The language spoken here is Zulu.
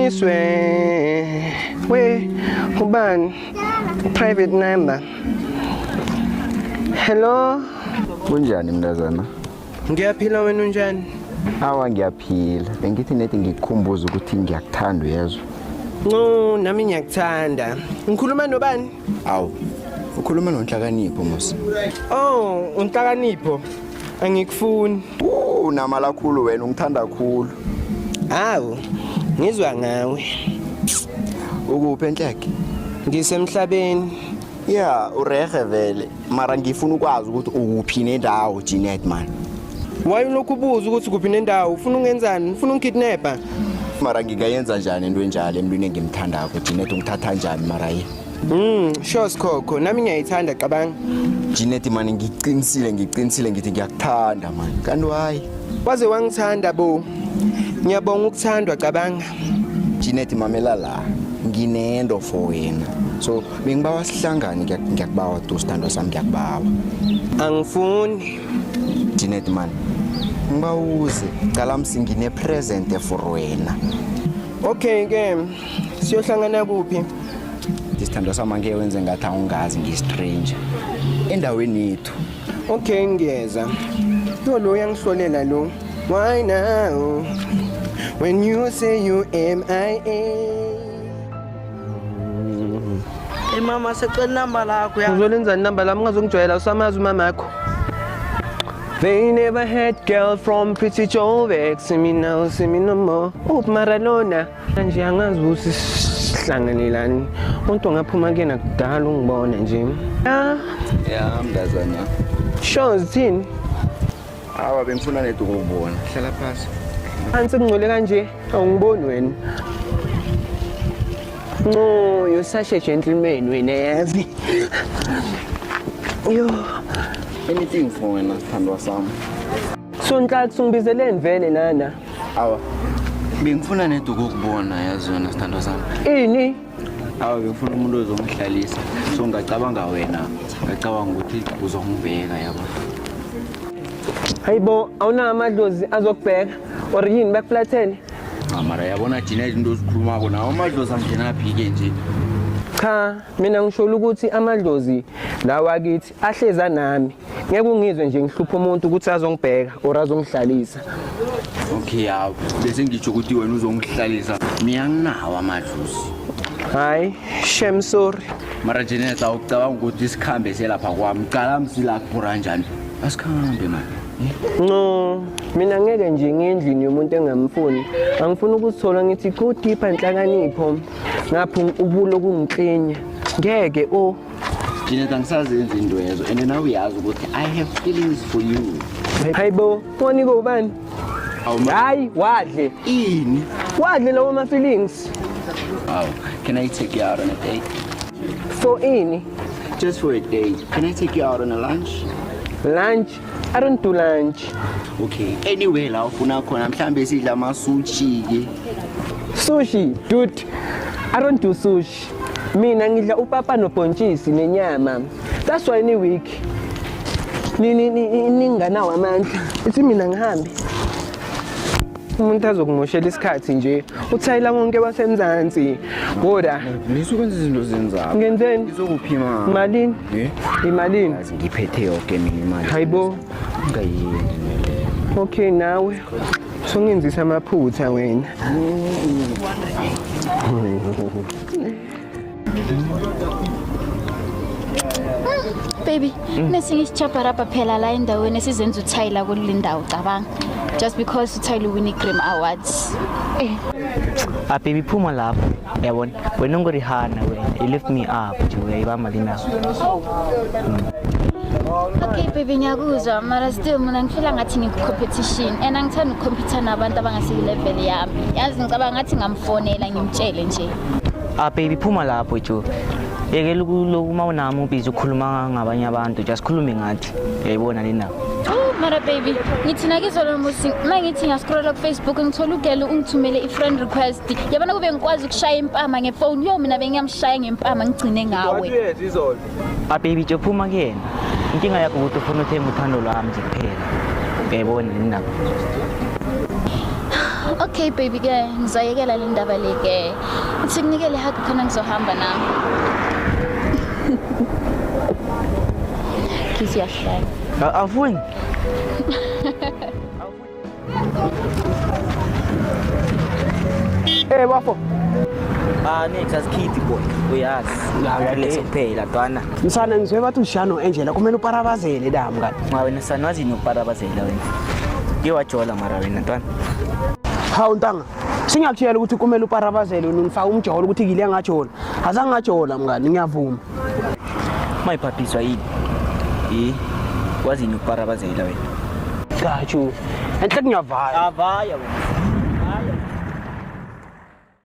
Ngidunyiswe. We, ubani? Private number. Hello. Kunjani mntazana? Ngiyaphila, wena unjani? Awa, ngiyaphila. Bengithi nedi ngikukhumbuze ukuthi ngiyakuthanda, uyezwa? Nco, nami ngiyakuthanda. Ngikhuluma nobani? Awu. Ukhuluma noNhlakanipho mos. Oh, uNhlakanipho. Angikufuni. Unamala khulu wena, ungithanda khulu. Hawu, ngizwa ngawe. Ukuphi enhleke? Ngisemhlabeni. Ya, urehe vele. Mara ngifuna ukwazi ukuthi ukuphi nendawo, Jeanette man. Why ulokhu ubuza ukuthi kuphi nendawo? Ufuna ungenzani? Ufuna ungikidnapper? Mara ngingayenza njani into enjalo emntwini engimthandako, Jeanette? Ungithatha njani mara ye? Sure sikhokho, nami ngiyayithanda, cabanga. Jeanette man, ngiqinisile, ngiqinisile ngithi ngiyakuthanda man. Kanti why? Waze wangithanda bo. Ngiyabonga ukuthandwa, cabanga. Jeanette, mamela la. Nginento for wena. So bengibawa sihlangane, ngiyakubawa tu, sithandwa sami, ngiyakubawa. Angifuni. Jeanette man. Ngibawuze, cala msi ngine present for wena. Okay ke. Siyohlangana kuphi? Isithandwa sami, angeke wenze ngathi awungazi ngiyi-stranger. Endaweni yethu. Okay, ngiyeza. Yo, lo uyangihlolela lo. Why now? When you say you MIA. Hey mama, sicela inamba lakho ya. Uzolenzani inamba lami? Ungazongijwayela, usamazi umamakho. They never had girl from Pretty Joburg. See me now, see me no more. Oh, Maradona. Nje angazi ukuthi sihlanganelani. Umuntu angaphuma kuyena kudala ungibona nje. Ah, Ya mntazana. Sure, zithini? Awa, bengifuna nedi ukubona. Hlala phasi. Phansi kungcole kanje, awungiboni wena. No, you're such a gentleman wena, yazi. Yo, Anything for wena, sithandwa sami. So Nhlanhla, ungibizeleni vele nana? Awa. Bengifuna nedi ukukubona, yazi wena, sithandwa sami. Ini? Awa, bengifuna umuntu ozongihlalisa. So ngacabanga wena, ngacabanga ukuthi uzongibheka, yabo. Hayibo, awunawo amadlozi azokubheka or yini bakuflathele? Ah, mara yabona thina izinto ozikhulumako nawo amadlozi angenaphi-ke nje? Cha, mina ngisho ukuthi amadlozi lawa kithi ahleza nami. Ngeke ungizwe nje ngihlupha umuntu ukuthi azongibheka or azongihlalisa. Okay, yawo bese ngitsho ukuthi wena uzongihlalisa, mina nginawo amadlozi. Hayi, shame, sorry. Mara Jeanette, awucabanga ukuthi sikhambe selapha kwami? Cala msila kubhura njani, asikhambe mani. No, mina ngeke nje ngendlini yomuntu engamfuni. Angifuni ukuzithola ngithi go deeper Nhlakanipho. Ngapha ubulo kungiklinya. Ngeke o. Jeanette, angisazenzi into ezo and nawe uyazi ukuthi I have feelings for you. Hayibo, wanike ubani? Awu, Hayi, wadle. Ini? Wadle lawo ma feelings. Awu, can I take you out on a date? For ini? Just for a date. Can I take you out on a lunch? Lunch? I don't do lunch. Okay, anyway la ufuna khona, mhlambe sidla ama-sushi ke. Sushi, dude. I don't do sushi. Mina ngidla upapa nobhontshisi nenyama. That's why ni weak. Ni ni ni ninganawo amandla. Ithi mina ngihambe. Umuntu azokumoshela isikhathi nje. Uthayila wonke wasemzansi. Koda Nisukwenza izinto zenzapho. Ngenzeni? Ngizokuphi imali? Malini? Eh? Imalini? Yazi ngiphethe yonke mina imali. Hayibo. Ungayenzi naleyo. Okay, nawe. Songenzisa amaphutha wena. Baby, nesinye isichaparapa phela la endaweni esizenza uTyler kule ndawo, cabanga. Just because uTyler win i-Grammy Awards. Eh, Ah baby, phuma lapho. Yabona, wena unguRihanna wena. You lift me up nje, uyayibamba le ndaba. Okay baby, ngiyakuzwa, mara still mina ngifila ngathi ngiku-competition and angithandi ukucompete nabantu abangasiyi-level yami. Yazi ngicabanga ngathi ngamfonela ngimtshele nje. Ah baby, phuma lapho jo. Yekela ukulokhu uma unami ubhizi ukhuluma ngabanye abantu, just khulume ngathi. Uyayibona le ndaba. Oh, mara baby, ngithi nakizolo musi mangithi ngiyascrolla ku-Facebook, ngithola ugele ungithumele i-friend request. Yabona kube ngikwazi ukushaya impama ngefoni, yo, mina bengiyamshaya ngempama ngigcine ngawe. Ah baby, jo phuma kuyena. Inkinga yakho ukuthi ufuna uthenga uthando lwami nje kuphela. Uyayibona le ndaba. Okay baby ke ngizoyekela le ndaba le ke. Uthi kunikele hug khona ngizohamba nami. Kiss uyahlala. Awufuni? Eh bafo. Ah, next asikhiphi boy. Uyazi. Relax kuphela ntwana. Msana ngizwe bathi ushano Angela kumele uparabazele da mngani. Ma wena sana wazi nokuparabazela wena. Ke wajola mara wena ntwana. Hawu ntanga. Singakutshela ukuthi kumele uparabazele wena ungifaka umjolo ukuthi ngile ngajola. Azange ngajola mngani ngiyavuma. Mayiphaphiswa yini? Eh, wazi nokuparabazela wena. Cha ju. Enhle ngiyavaya. Avaya wena.